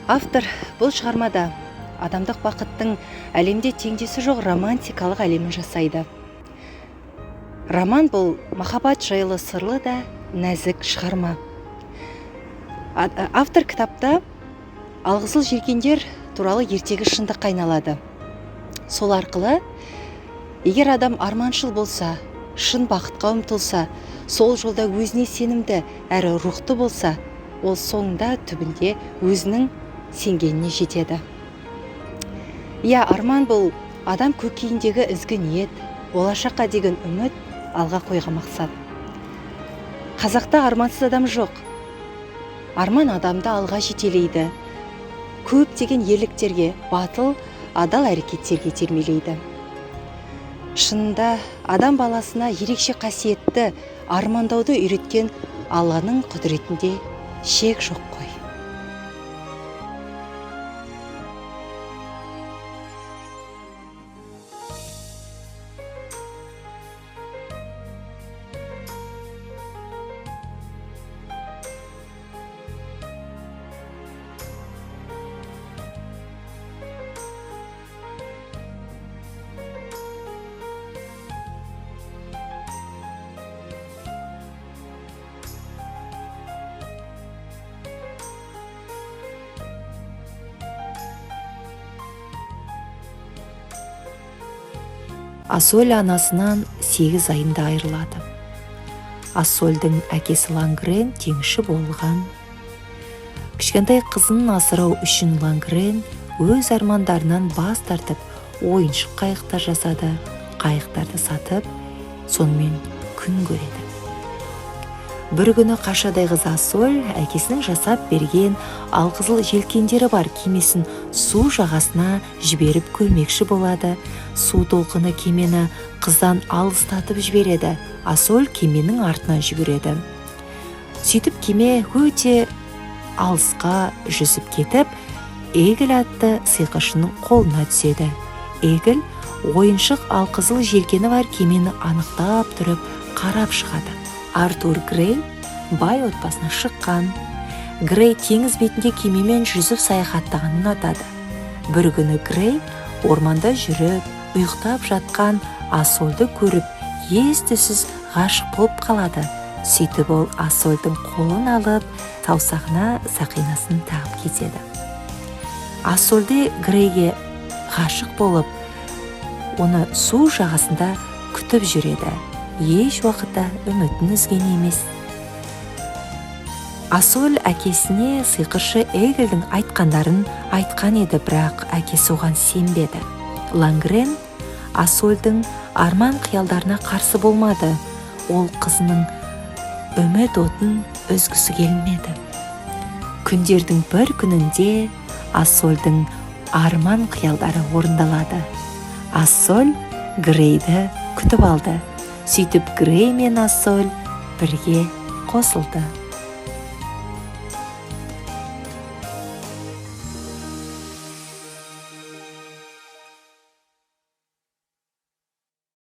Автор бұл шығармада адамдық бақыттың әлемде теңдесі жоқ романтикалық әлемін жасайды. Роман бұл махаббат жайлы сырлы да нәзік шығарма. Автор кітапта алқызыл желкендер туралы ертегі шындыққа айналады. Сол арқылы егер адам арманшыл болса, шын бақытқа ұмтылса, сол жолда өзіне сенімді әрі рухты болса, ол соңында түбінде өзінің сенгеніне жетеді. Иә, арман бұл адам көкейіндегі ізгі ниет, болашаққа деген үміт, алға қойған мақсат. Қазақта армансыз адам жоқ. Арман адамды алға жетелейді, көптеген ерліктерге, батыл, адал әрекеттерге итермелейді. Шынында адам баласына ерекше қасиетті армандауды үйреткен Алланың құдіретінде шек жоқ қой. Ассоль анасынан 8 айында айырылады. Ассольдің әкесі Лангрен теңізші болған. Кішкентай қызын асырау үшін Лангрен өз армандарынан бас тартып, ойыншық қайықтар жасады, қайықтарды сатып, сонымен күн көреді. Бір күні қашадай қыз Ассоль әкесінің жасап берген алқызыл желкендері бар кемесін су жағасына жіберіп көрмекші болады. Су толқыны кемені қыздан алыстатып жібереді. Ассоль кеменің артынан жүгіреді. Сөйтіп кеме өте алысқа жүзіп кетіп, Эгл атты сиқыршының қолына түседі. Эгл ойыншық алқызыл желкені бар кемені анықтап тұрып қарап шығады. Артур Грей бай отбасына шыққан. Грей теңіз бетінде кемемен жүзіп саяхаттағанын ұнатады. Бір күні Грей орманда жүріп, ұйықтап жатқан Ассольді көріп, ес-түссіз ғашық болып қалады. Сөйтіп ол Ассольдің қолын алып, саусағына сақинасын тағып кетеді. Ассольде Грейге ғашық болып, оны су жағасында күтіп жүреді. Еш уақытта үмітін үзген емес. Ассоль әкесіне сиқыршы Эглдің айтқандарын айтқан еді, бірақ әкесі оған сенбеді. Лангрен Ассольдің арман қиялдарына қарсы болмады. Ол қызының үміт отын үзгісі келмеді. Күндердің бір күнінде Ассольдің арман қиялдары орындалады. Ассоль Грейді күтіп алды. Сөйтіп Грей мен Ассоль бірге қосылды.